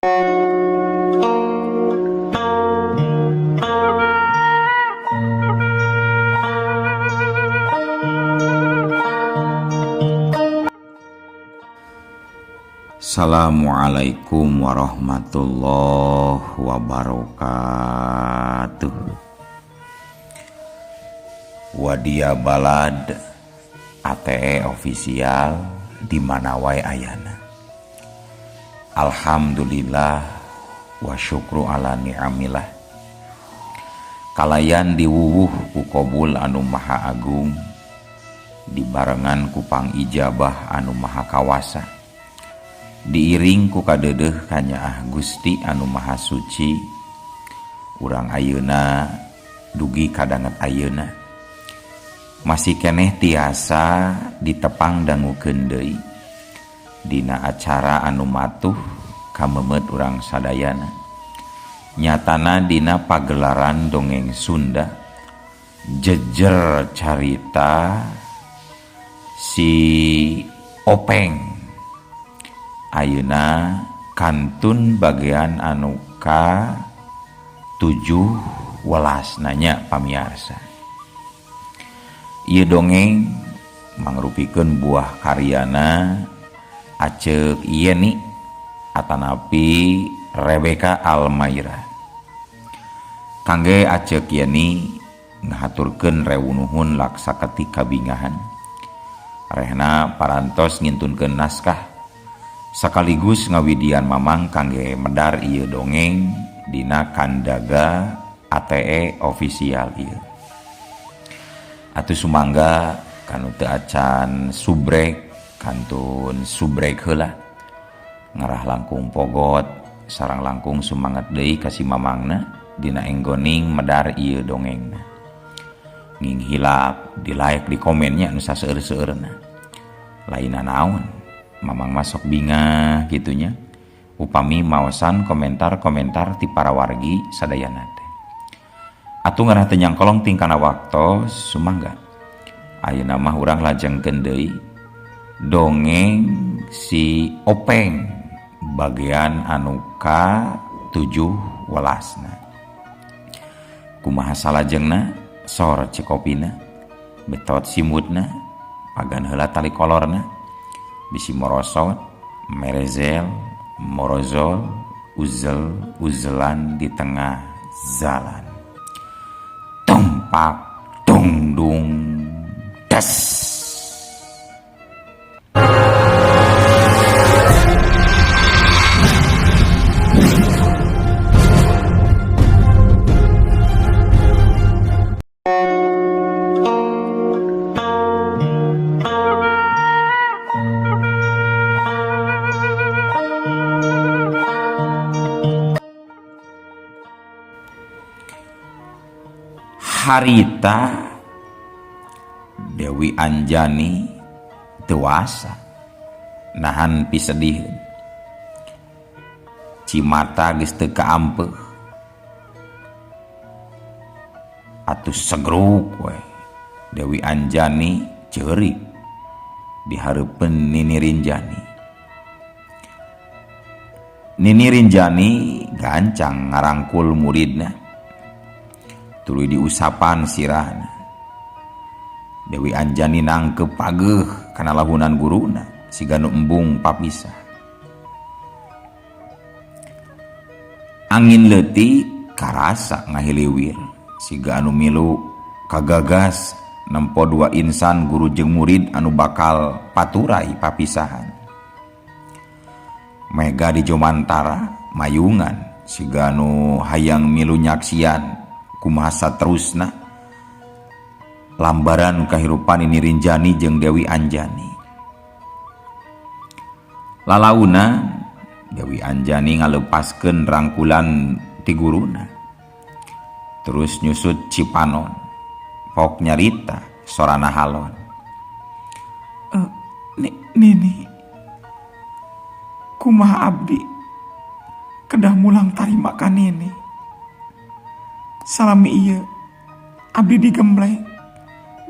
Assalamualaikum warahmatullahi wabarakatuh. Wadia Balad ATE official di mana wae ayana. Alhamdulillah wa syukru ala ni'amillah. Kalayan diwuwuh ku kobul anu maha agung, dibarengan ku pangijabah anu maha kawasa, diiring ku kadeudeuh kanyaah Gusti anu maha suci. Urang ayeuna dugi kadanget ayeuna masih keneh tiasa ditepang dangukeun deui dina acara anu matuh kamemet urang sadayana, nyatana dina pagelaran dongeng Sunda jejer carita si Openg. Ayeuna kantun bagian anu ka 17 nanya pamiarsa. Ieu dongeng mangrupikeun buah karyana Aceuk Yeni atanapi Rebecca Almaira. Kangge Aceuk Yeni ngahaturkeun rewunuhun laksa ketika bingahan. Rehna parantos ngintunkeun naskah sekaligus ngawidian mamang kangge medar ieu dongeng dina kandaga ATE official ieu. Atuh sumangga kanu teu acan subrek kantun subrek heula, ngarah langkung pogot sareng langkung sumanget deui ka si mamangna dina enggoning medar ieu dongengna. Nging hilap di like di komennya anu saseueur-seueurna. Lainna naon, mamang masuk bingah gitunya upami maosan komentar-komentar ti para wargi sadayana teh. Atuh ngarah teu nyangkolong tingkana waktos sumangga. Ayeuna mah urang lajengkeun deui dongeng si Openg bagian anu ka 17 na. Kumaha salajengna sor cikopina, betot simutna, pagan heula tali kolorna, bisi morosot, merezel, morozol, uzel, uzelan di tengah jalan. Tumpak, tungdung, des. Harita Dewi Anjani dewasa nahan pisedih, cimata geus teu kaampeuh atuh segruk we. Dewi Anjani ceurik di hareupeun Nini Rinjani. Nini Rinjani gancang ngarangkul muridna, tuluy diusapan sirahna. Dewi Anjani nangkep pageuh kana lahunan guruna siga nu embung papisah. Angin leutik karasa ngahiliwir siga anu milu kagagas nempo dua insan guru jeung murid anu bakal paturai papisahan. Mega di Jomantara mayungan siga anu hayang milu nyaksian kumaha saterusna lambaran kahirupan Nini Rinjani jeung Dewi Anjani. Lalauna Dewi Anjani ngalepaskeun rangkulan ti guruna, terus nyusut cipanon, pok nyarita sorana halon. Nini, kumaha abdi kedah mulang tarima ka nini. Salami ieu abdi digembleng,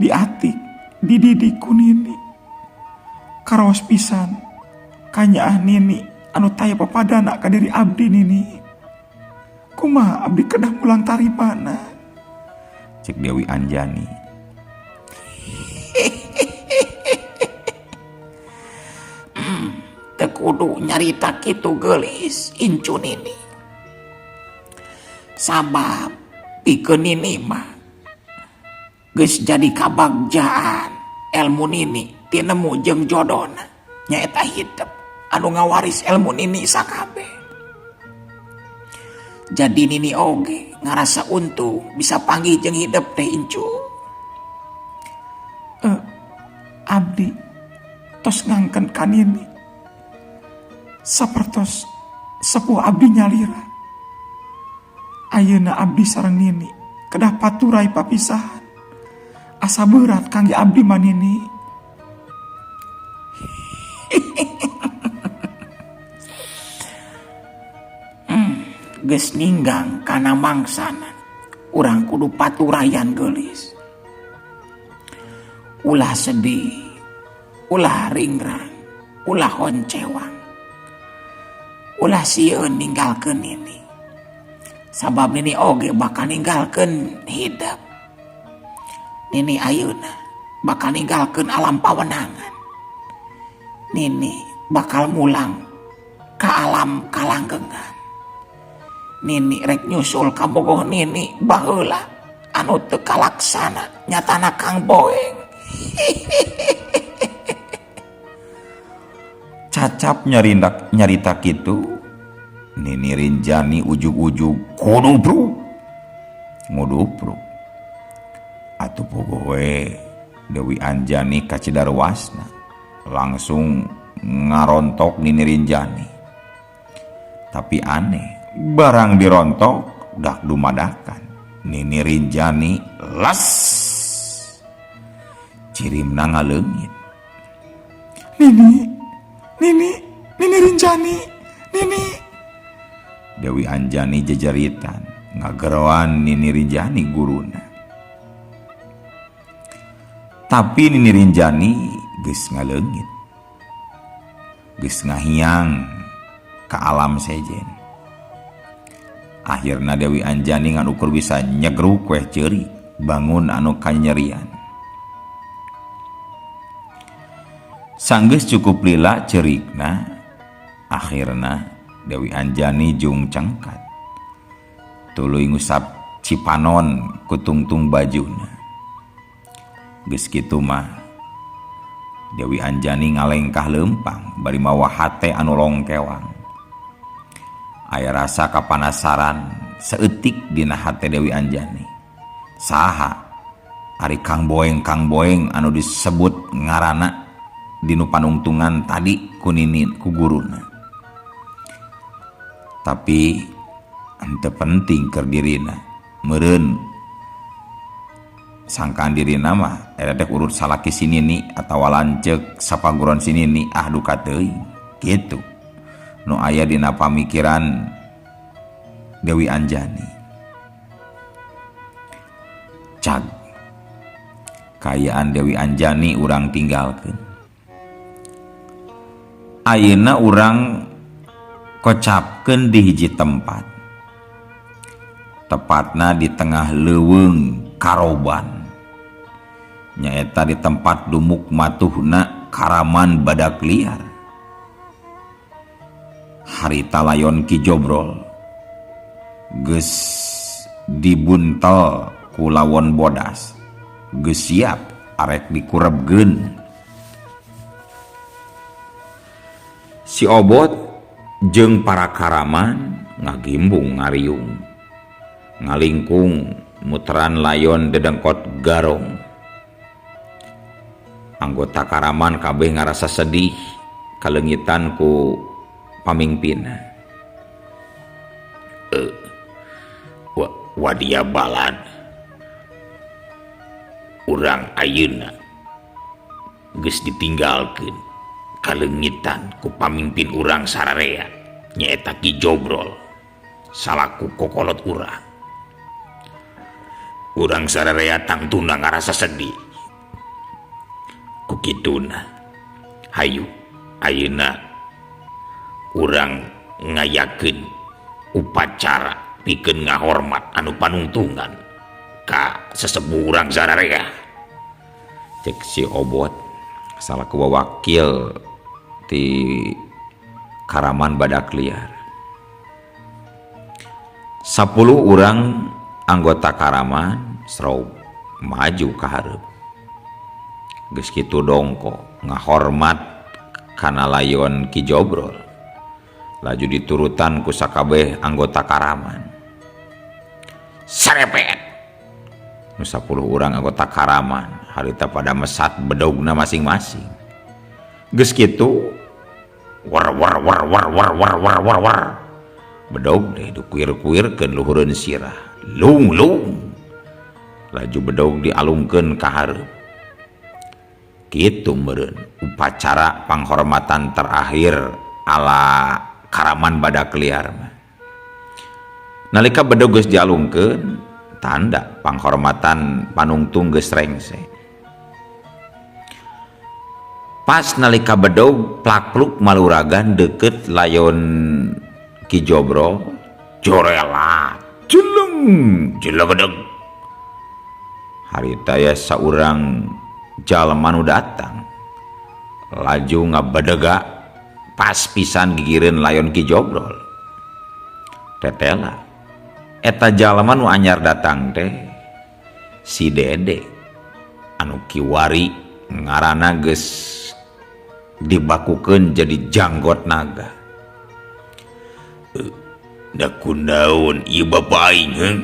diatik, dididik ku nini. Karaos pisan kanyaah nini Anu taya papadana ka diri abdi nini. Kumaha abdi kedah mulang tarimana? Cek Dewi Anjani. Teu kudu nyarita kitu geulis incu nini. Sabab pikeun nini mah geus jadi kabagjaan elmu nini tinemu jeung jodona nyaeta hidep anu ngawaris elmu nini sakabeh. Jadi nini oge ngarasa untung bisa panggih jeung hidep teh incu. Abdi tos ngangken ka nini. Sapertos sepuh abdi nyalira. Ayeuna abdi sareng nini kedah paturai papisahan. Asa berat kangge abdi mah nini. Geus ninggang kana mangsana. Urang kudu paturayan geulis. Ulah sedih, ulah ringrang, ulah honcewang. Ulah sieun ninggalkeun nini. Sabab nini oge bakal ninggalkeun hidep. Nini ayeuna bakal ninggalkeun alam pawenangan. Nini bakal mulang ka alam kalanggengan. Nini rek nyusul ka bogoh nini baheula anu teu kalaksana nyatana Kang Boeng. Cacap nyarita kitu Nini Rinjani ujug-ujug kudupruk ngudupruk. Atuh pogoh we Dewi Anjani kacidarwasna langsung ngarontok Nini Rinjani. Tapi aneh, barang dirontok dak dumadakan Nini Rinjani las cirimna ngaleungit. Nini, Nini, Nini Rinjani, Nini. Dewi Anjani jejeritan ngageroan Nini Rinjani guruna. Tapi Nini Rinjani geus ngaleungit, geus ngahiang ka alam sejen. Akhirna Dewi Anjani ngan ukur bisa nyegruk weh ceurik bangun anu kanyerian. Sanggeus cukup lila ceurikna, akhirna Dewi Anjani jung cengkat. Tuluy ngusap cipanon ku tungtung bajuna. Geus kitu mah Dewi Anjani ngalengkah leumpang bari mawa hate anu longkewang. Aya rasa kapanasaran saeutik dina hate Dewi Anjani. Saha ari Kang Boeng Kang Boeng anu disebut ngaranna dinu panungtungan tadi ku nini ku guruna. Tapi henteu penting keur dirina, meureun sangkaan dirina mah eta teh urut salaki si nini atawa lanceuk sapaguron si nini, ah duka teuing kitu nu aya dina pamikiran Dewi Anjani. Cag kaayaan Dewi Anjani urang tinggalkeun. Ayeuna urang kocapkeun di hiji tempat, tepatna di tengah leuweung Karoban, nyaeta di tempat dumuk matuhna karaman badak liar. Harita layon Ki Jobrol geus dibuntel ku lawon bodas, geus siap arek dikurebkeun. Si Obot jeung para karaman ngagimbung ngariung, ngalingkung muteran layon dedengkot garong. Anggota karaman kabeh ngarasa sedih kaleungitan ku pamingpinna. Wadia balad urang ayeuna geus ditinggalkeun kaleungitan ku pamimpin urang sararea nyaeta Ki Jobrol salaku kokolot urang. Urang sararea tangtuna ngarasa sedih ku kituna. Hayu ayeuna Urang ngayakeun upacara pikeun ngahormat anu panungtungan ka sesepuh urang sararea. Cek si Obot salaku wakil ti Karaman Badak Liar. 10 urang anggota Karaman srob maju ka hareup. Geus kitu dongko ngahormat kana layon Ki Jobrol. Laju diturutan ku sakabeh anggota Karaman. Sarepet. Nu 10 urang anggota Karaman harita pada mesat bedogna masing-masing. Geus kitu war war war war war war war war war. Bedog deh dikuir-kuirkeun luhureun sirah. Lung lung. Laju bedog dialungkeun ka hareup. Kitu meureun upacara panghormatan terakhir ala Karaman Badak Liar mah. Nalika bedog geus dialungkeun, tanda panghormatan panungtung geus rengse. Pas nalika bedog plak-pluk maluragan deukeut layon Ki Jobrol, jorela jeleng jelegedeg. Harita ya saurang jalma nu datang laju ngabedega pas pisan gigireun layon Ki Jobrol. Tetela eta jalma nu anyar datang teh si Dede anu kiwari ngaranna geus dibakukeun jadi janggot naga. Da kunaon ieu bapa aing heuh?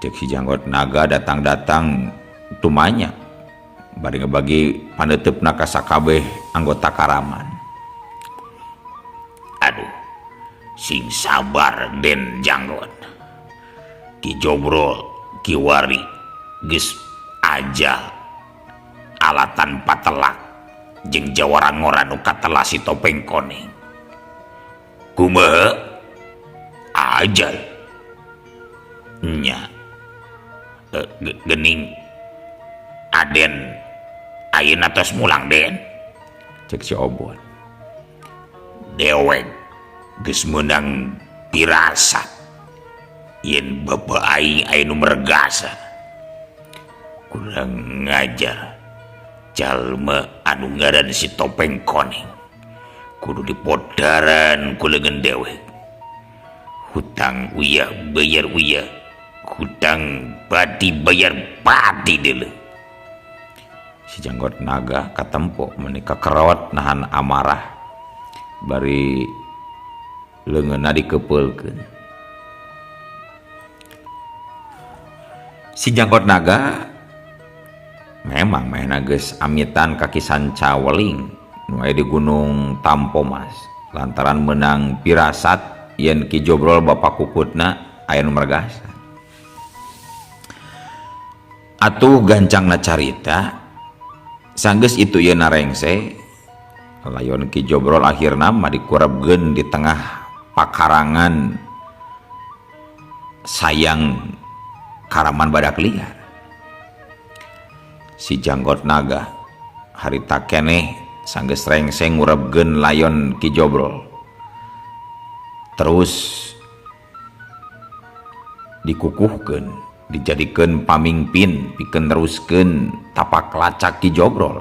Cek si janggot naga datang-datang tumanya bari ngebagi paneuteup ka sakabeh anggota Karaman. Aduh, sing sabar Den Janggot. Ki Jobrol kiwari geus aja alatan patelak jeung jawara ngora nu katela si topeng koneng. Kumaha? Ajal. Nya. Gening Aden ayeuna tos mulang Den. Cek si Obot. Dewek geus meunang pirasat yen bapa aing aya nu mergasa. Kurang ngajar jalma anu ngaran si topeng koneng kudu dipodaran ku leungeun dewek. Hutang uyah bayar uyah, hutang bati bayar bati deuleu. Si janggot naga katempo meuni kakerot nahan amarah bari leungeunna dikepeulkeun. Si janggot naga memang manehna geus amitan ka Ki Sanca Weling nu aya di Gunung Tampomas lantaran meunang pirasat yen Ki Jobrol bapa kukutna aya nu mergasa. Atuh gancangna carita sanggeus itu ieu narengse layon Ki Jobrol akhirna mah dikurebkeun di tengah pakarangan sayang Karaman Badak Liar. Si janggot naga harita keneh sanggeus rengse ngurebkeun layon Ki Jobrol. Terus dikukuhkeun, dijadikeun pamingpin pikeun neruskeun tapak lacak Ki Jobrol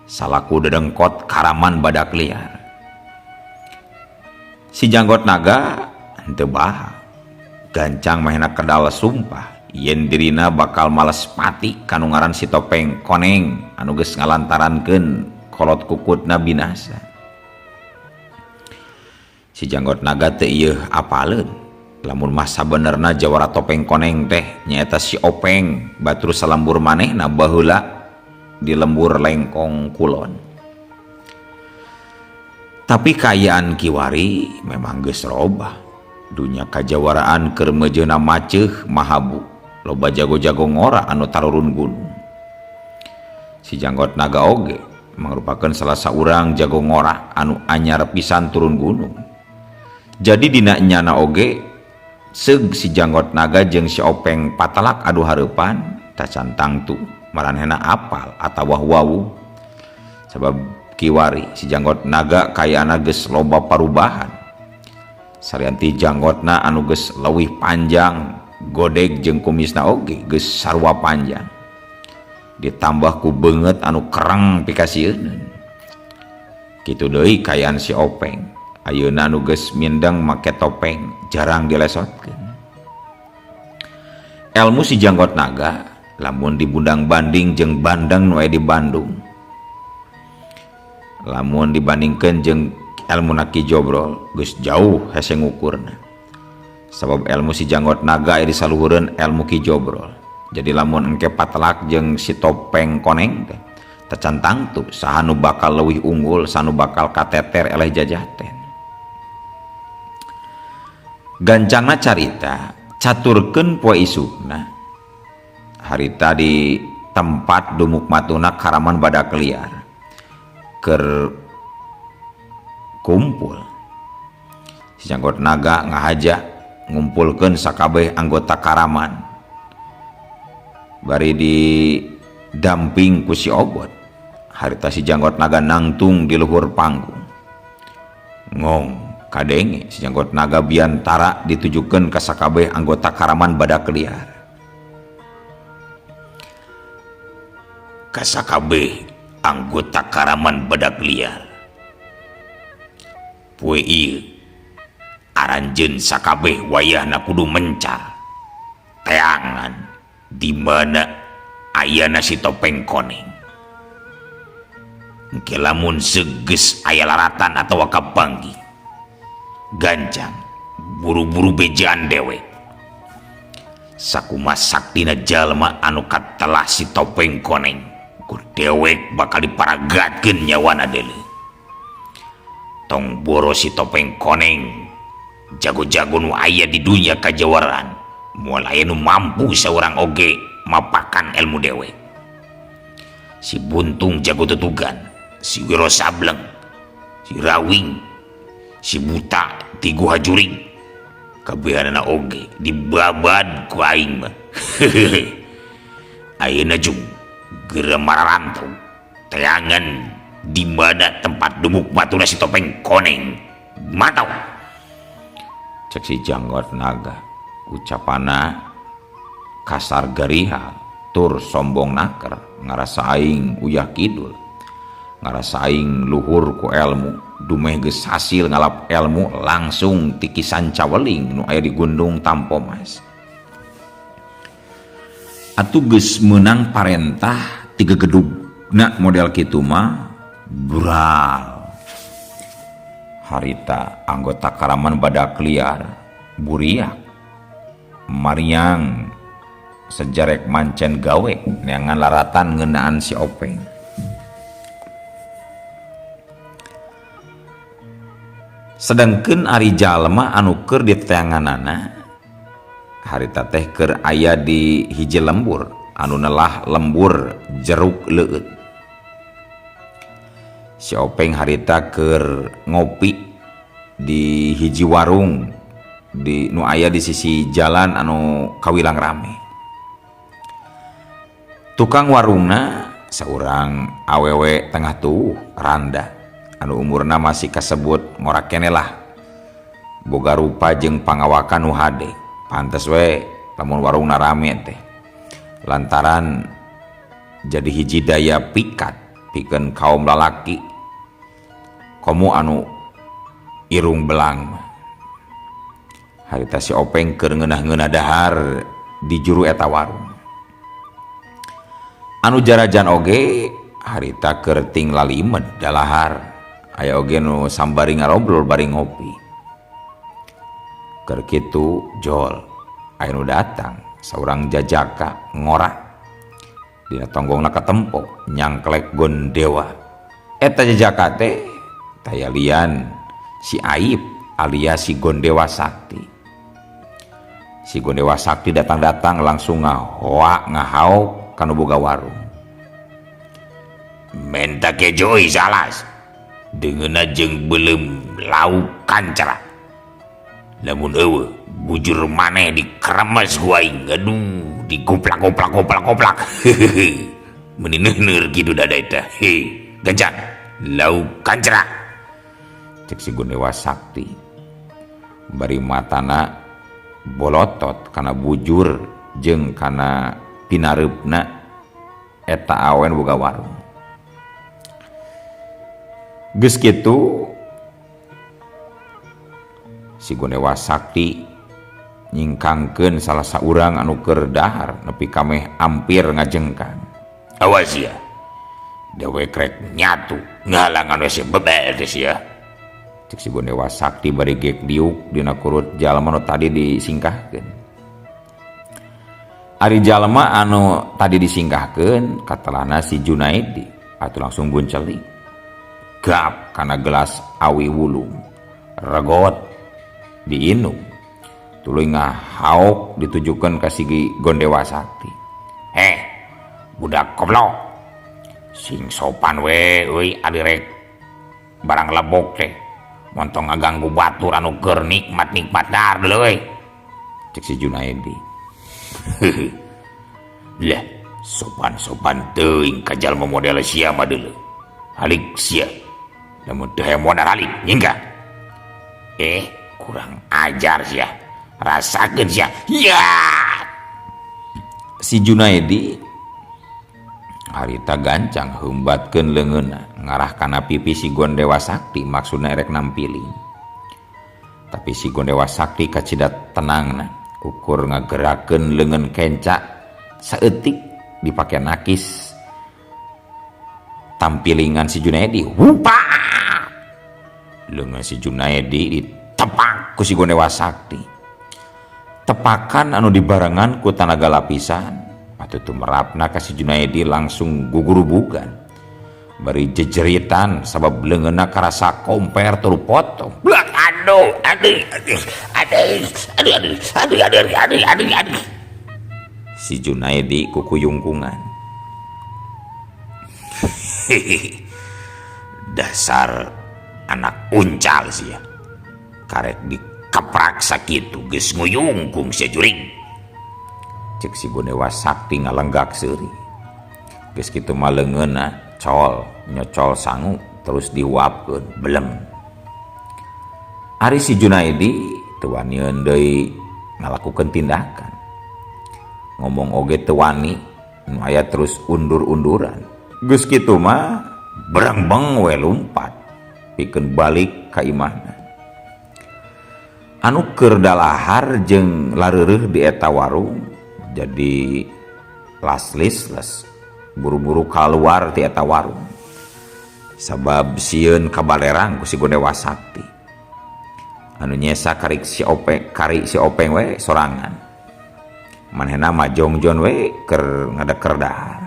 salaku dedengkot Karaman Badak Liar. Si janggot naga henteu baha, gancang mahena kedal sumpah yen dirina bakal males pati kanu ngaran si topeng koneng anu geus ngalantarankeun kolot kukutna binasa. Si janggot naga teu ieuh apaleun lamun mah sabenerna jawara topeng koneng teh nyaeta si Openg batur salembur manehna baheula di lembur Lengkong Kulon. Tapi kaayaan kiwari memang geus robah. Dunya kajawaraan keur mejeuna maceuh mahabu, loba jago-jago ngora anu tarurun gunung. Si janggot naga oge mangrupakeun salah saurang jago ngora anu anyar pisan turun gunung. Jadi dina nyana oge seug si janggot naga jeung si Openg patalak adu hareupan tacan tangtu maranehna apal atawa wawuh. Sabab Kiwari si janggot naga kayana geus loba parubahan. Salian ti janggotna anu geus leuwih panjang, godeg jeung kumisna oge geus sarua panjang. Ditambah ku beungeut anu kereng pikasieun. Kitu deui kayaan si Openg. Ayeuna anu geus mindeng make topeng jarang dilesotkeun. Elmu si janggot naga lamun dibundang banding jeung bandeng nu aya di Bandung. Lamun dibandingkeun jeung elmu na Ki Jobrol geus jauh hese ngukurna. Sabab elmu si janggot naga aya di saluhureun elmu Ki Jobrol. Jadi lamun engke patelak jeung si topeng koneng teh tacan tangtu saha nu bakal leuwih unggul, saha nu bakal kateter eleh jajaten. Gancangna carita caturkeun poe isukna. Harita di tempat dumuk matuna karaman badak liar keur kumpul. Si janggot naga ngahaja ngumpulkeun sakabeh anggota karaman. Bari didamping ku si Obot. Harita si janggot naga nangtung di luhur panggung. Ngong kadenge si janggot naga biantara ditujukeun ka sakabeh anggota karaman badak liar. Ka sakabeh anggota karaman badak liar. Poe ieu aranjeun sakabeh wayahna kudu mencar. Teangan di mana ayana si topeng koneng. Engke lamun segeus aya laratan atawa kapanggih, gancang buru-buru bejaan dewek. Sakumaha saktina jalma anu katelah si topeng koneng, ku dewek bakal diparagatkeun nyawana deuleu. Tong boro si topeng koneng, jago-jago nu aya di dunya kajawaran, moal aya nu mampu saurang oge mapakan ilmu dewek. Si Buntung jago tutugan, si Wiro Sableng, si Rawing, si Buta ti Guha Jurig, kabehanana oge dibabad ku aing mah. Ayeuna jung geura mararantau teangan di mana tempat dumuk batuna si topeng koneng. Mantau. Cek si janggot naga, ucapana kasar gariha tur sombong naker, ngarasa aing uyah kidul, ngarasa aing luhur ku elmu, dumeh geus hasil ngalap elmu langsung tikisan caweling nu aya di Gunung Tampomas. Atuh geus meunang parentah tiga gedugna model kitu mah bural. Harita anggota karaman badak liar buriak mariang sejarek mancen gawe neangan laratan ngeunaan si Openg. Sedangkeun ari jalma anu keur diteanganana harita teh keur aya di hiji lembur anu nelah lembur jeruk leueut. Si Openg harita keur ngopi di hiji warung di nu aya di sisi jalan anu kawilang rame. Tukang warungna saurang awewe tengah tuh randa anu umurna masih kasebut ngora kene lah. Boga rupa jeung pangawakan nu hade. Pantes we lamun warungna rame teh. Lantaran jadi hiji daya pikat pikeun kaum lalaki komo anu irung belang. Harita si Openg keur ngeunah-ngeunah dahar di juru eta warung. Anu jarajan oge harita keur ting lalimed dalahar. Aya oge nu sambari ngarobrol bari ngopi. Keur kitu jol aya nu datang saurang jajaka ngora. Dina tonggongna katempo nyangklek gondewa. Eta jajaka teh taya lian si Aib alias si Gondewa Sakti. Si Gondewa Sakti datang-datang langsung ngahoa ngahaok kanu boga warung. Menta kejo salas deungeunna jeung beuleum lauk kancara. Lamun eueuh bujur maneh dikeremes ku aing. Aduh, dikuplak-kuplak-kuplak-kuplak. Meuni neuhneur kitu dada eta. He, gancang Lauk kancra. Cek si Gondewa Sakti. Bari matana bolotot kana bujur jeung kana pinareupna eta awen boga warung. Geus kitu si Gondewa Sakti nyingkangkeun salah saurang anu keur dahar nepi ka meh ampir ngajengkang. Awas ya. Dewek rek nyatu ngahalangan we si bebel teh sia. Cek si Gondewa Sakti bari gek diuk dina kurut jalma nu tadi disingkahkeun. Ari jalma anu tadi disingkahkeun katelahna si Junaidi atuh langsung gunceling. Gap kana gelas awi wulung. Regot diinum. Tuluy ngahaok ditujukeun ka si Gondewa Sakti. Heh, budak goblok. Sing sopan we euy ari rek barang lebok teh. Montong ngaganggu batur anu keur nikmat-nikmat dar deuleu euy. Cek si Junaidi. Lah, sopan-sopan teuing ka jalma model sia mah deuleu. Halik sia. Lamun teu hayang modar halik nyingkah. Kurang ajar sia. Rasakeun sia. Ya. Si Junaidi harita gancang heumbatkeun leungeunna ngarah kana pipi si Gondewa Sakti maksudna erek nampiling. Tapi si Gondewa Sakti kacida tenangna ukur ngagerakeun leungeun kenca saeutik dipake nakis tampilingan si Junaidi. Hupa! Leungeun si Junaidi ditepak ku si Gondewa Sakti. Tepakan anu dibarengan ku tanaga lapisan atuh tumerapna ka si Junaidi langsung gugurubugan. Bari jejeritan sabab leungeunna karasa komper tur potong. Blak, aduh, aduh, aduh, aduh, aduh, aduh, aduh, aduh, aduh, aduh, aduh. Si Junaidi kukuyungkungan. Dasar anak uncal sia. Karek dikeprak sakitu geus nguyungkung sia juring. Cek si Gondewa Sakti ngalenggak seuri. Geus kitu mah leungeunna col nyocol sangu terus dihuapkeun beleng. Ari si Junaidi teu wanieun deui ngalakukeun tindakan. Ngomong oge teu wani, nu aya terus undur-unduran. Geus kitu mah berengbeng we lumpat pikeun balik ka imahna. Anu keur dalahar jeung lareureuh di eta warung jadi laslis les buru-buru keluar ti eta warung. Sabab sieun kabalerang ku si Gondewa Sakti. Anu nyesa karik si Openg, kari si Openg we sorangan. Manehna mah jongjon we keur ngadeker dahar.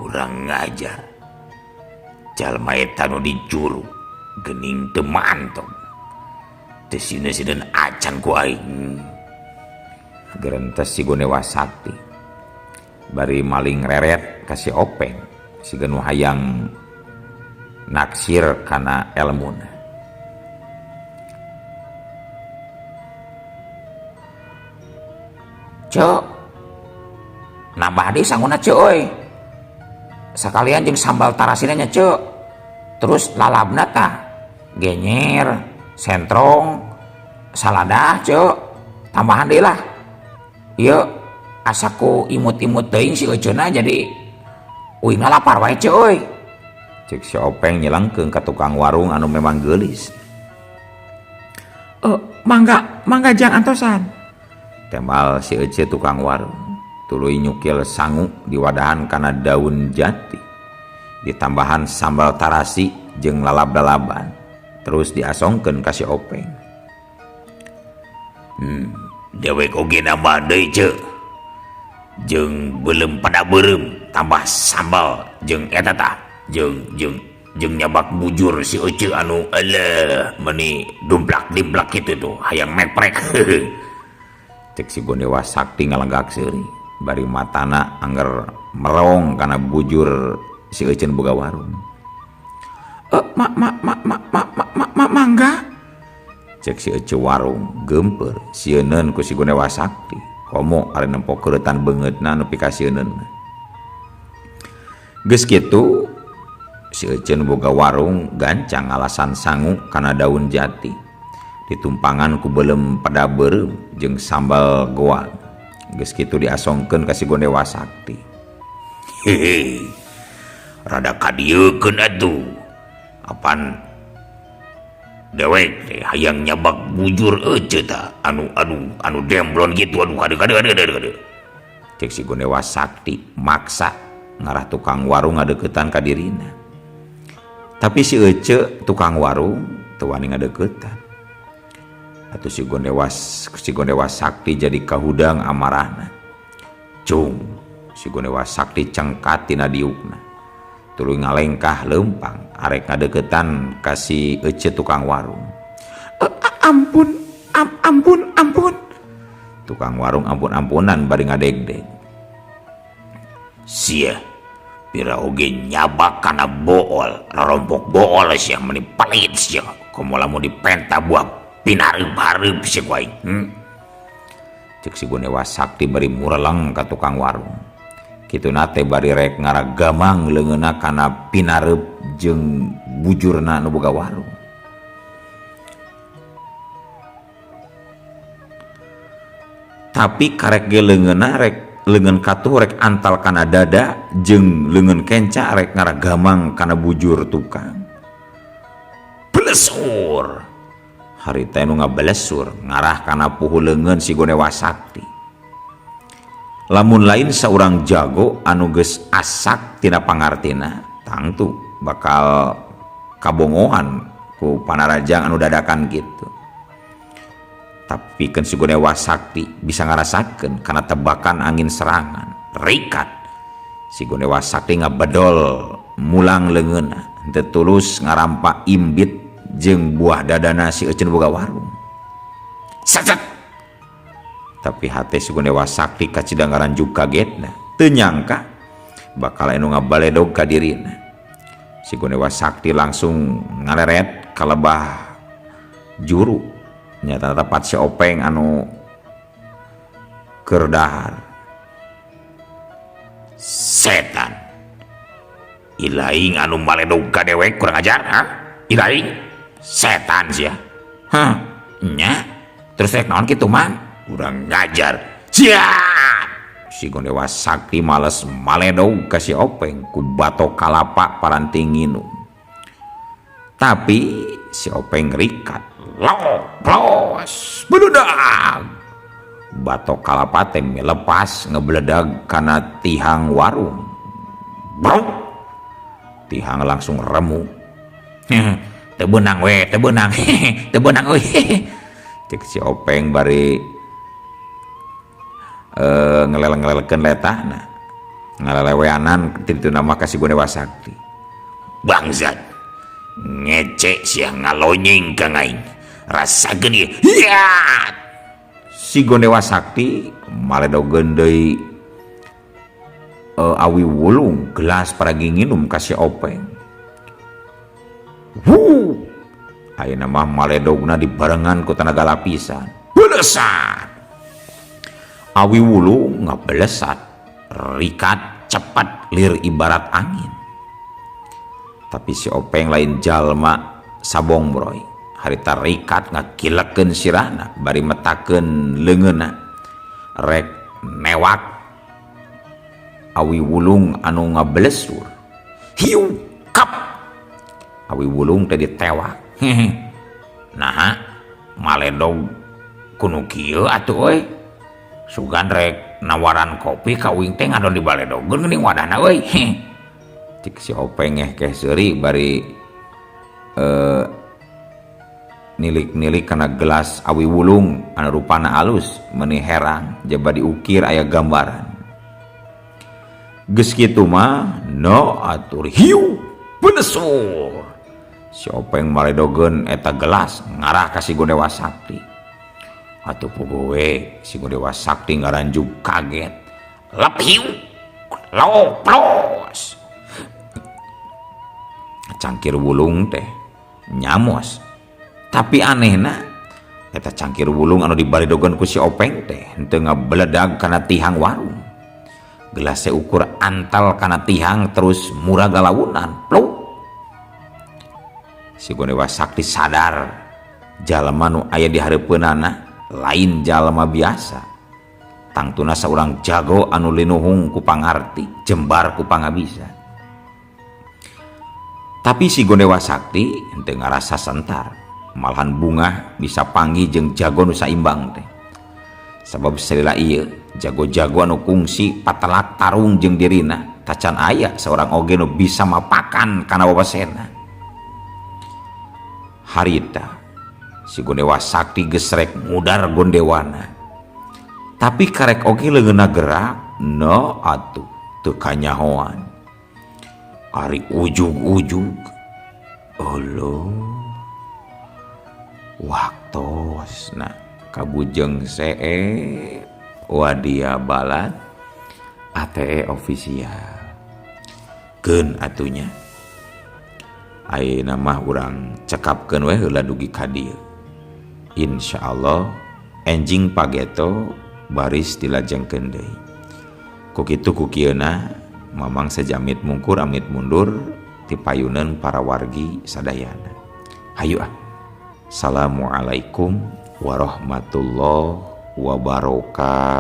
Kurang ngajar. Jalma eta nu dicuru geuning teu mantong. Teu sieun-sieun acan ku aing. Gerentes si Gondewa Sakti. Bari maling reret ka si Openg, siga nu hayang naksir kana elmuna. Cek, nambah deui sanguna cek euy. Sakalian jeung sambal tarasina nya cek. Terus lalabna tah genyer, sentrong, saladah cek. Tambahan deui lah. Ieu asa ku imut-imut teuing si euceuna jadi uingna lapar wae cek euy. Cek si Openg nyelengkeung ka tukang warung anu memang geulis. Mangga, mangga jang antosan. Temal si Ece tukang warung tuluy nyukil sangu diwadahan kana daun jati. Ditambahan sambal tarasi jeung lalab-lalaban. Terus diasongkeun ka si Openg. Dewek oge nambah deui ceu. Jeung beuleum pada beureum tambah sambal jeung eta tah jeung nyabak bujur si Ece anu eleh meuni dumplak-dimplak kitu tuh hayang meprek. Cek si Gondewa Sakti ngalenggak seuri bari matana angger merong kana bujur si Eceun boga warung. Mangga. Cek si Ece warung geumpeur sieuneun ku si Gondewa Sakti. Komo ari nempo keuretan beungeutna nepi ka sieuneun. Geus kitu si Eceun boga warung gancang ngalasan sangu kana daun jati. Ditumpangan ku beuleum pada beureum jeung sambal goang. Geus kitu diasongkeun ka si Gondewa Sakti. Hehe. Rada kadieukeun atuh. Apan dewek teh hayang nyabak bujur ece ta anu anu anu demblon gitu aduh kade kade kade kade kade. Cek si Gondewa Sakti maksa ngarah tukang warung ngadeukeutan ka dirina. Tapi si Ece tukang warung teu wani ngadeukeutan. Atuh si Gondewa Sakti jadi kahudang amarahna. Cung, si Gondewa Sakti cengkat tina diukna. Tuluy ngalengkah leumpang arek ngadeukeutan ka si Ece tukang warung. Ampun, ampun, ampun. Tukang warung ampun-ampunan bari ngadegdeg. Sia, pira oge nyabak kana bool, rorompok bool sia meni pelit sia. Komo lamun dipenta buah pinareup-hareup sia ku aing. Cek si Gondewa Sakti bari mureleng ka tukang warung. Kituna teh bari rek ngaragamang leungeunna kana pinareup jeung bujurna nu boga warung. Tapi karek ge leungeunna rek leungeun katuh rek antal kana dada jeung leungeun kenca rek ngaragamang kana bujur tukang. Blesur. Harita nu ngablesur ngarah kana puhu leungeun si Gondewa Sakti. Lamun lain saurang jago anu geus asak tina pangartina, tangtu bakal kabongohan ku panarajang anu dadakan gitu. Tapi kan si Gondewa Sakti bisa ngarasakeun kana tebakan angin serangan, rikat. Si Gondewa Sakti ngabedol mulang leungeunna, henteu tulus ngarampa imbit jeung buah dadana si Eceun boga warung. Sacet. Tapi hate si Gondewa Sakti kacida ngaranjug kagetna, teu nyangka bakal anu ngabaledog ka dirina. Si Gondewa Sakti langsung ngaleret ka lebah juru, nyata tepat si Openg anu keur dahar. Setan. Ilaing anu maledog ka dewek kurang ajar, ha? Ilaing setan sia. Hah, nya. Terus rek naon kitu mang? Kurang ngajar. Siap. Si Gondewa Sakti males maledog ka si Openg ku batok kalapa paranti nginum. Tapi si Openg rikat. Loplos beledag. Batok kalapa teh lepas ngebeledag kana tihang warung. Brok. Tihang langsung remuk. Teu beunang we, teu beunang. Teu beunang euy. Cek si Openg bari ngelel-ngelelkeun letahna. Ngaleleweanan ti ditu mah ka si Gondewa Sakti. Bangsat. Ngecek sia ngalonyeng ka aing. Rasakeun ieu. Hiat. Si Gondewa Sakti maledogeun deui awi wulung gelas paragi nginum ka si Openg. Wuh. Ayeuna mah maledogna dibarengan ku tanaga lapisan. Belesat. Awi wulung ngabelesat, rikat cepat lir ibarat angin. Tapi si Openg lain jalma sabong broy. Harita rikat ngakilekeun sirahna bari metakeun leungeunna. Rek newak awi wulung anu ngabelesur. Hiu kap. Awi wulung teh ditewak. Naha maledog kuno kieu atuh euy. Sugan rek nawaran kopi ka uing teh ngadon di baledogeun geuning wadahna euy. Cik si Openg ngehkeh seuri bari nilik-nilik kana gelas awi wulung anu rupana alus meuni herang jaba diukir aya gambaran. Geus kitu mah no atur hiu benesur. Si Openg maledogeun eta gelas ngarah ka si Gondewa Sakti. Atuh puguh we si Gondewa Sakti ngaranjug kaget. Lep hiu loplos. Cangkir wulung teh nyamos. Tapi anehna eta cangkir wulung anu dibaledogeun ku si Openg teh henteu ngabeledag kana tihang warung. Gelas seukur antal kana tihang terus murah galaunan pluk. Si Gondewa Sakti sadar jalma nu aya di hareupeunana lain jalma biasa. Tangtuna saurang jago anu linuhung ku pangarti, jembar ku pangabisa. Tapi si Gondewa Sakti henteu ngarasa sentar, malahan bungah bisa panggih jeung jago nu saimbang teh. Sabab salila ieu jago-jago anu kungsi patelak tarung jeung dirina, tacan aya saurang oge nu bisa mapakan kana wawasena. Harita si Gondewa Sakti geus rek ngudar Gondewana. Tapi karek oge leungeunna gerak, no atuh teu kanyahoan. Ari ujug-ujug, olo waktosna kabujeng see wadia balad ATE official. Keun atunya. Ayeuna mah urang cekapkeun we heula dugi ka dieu. Insyaallah enjing pageto baris dilajengkeun deui. Ku kitu ku kieuna Mamang sejamit mungkur amit mundur ti payuneun para wargi sadayana. Hayu ah. Assalamualaikum warahmatullahi wabarakatuh.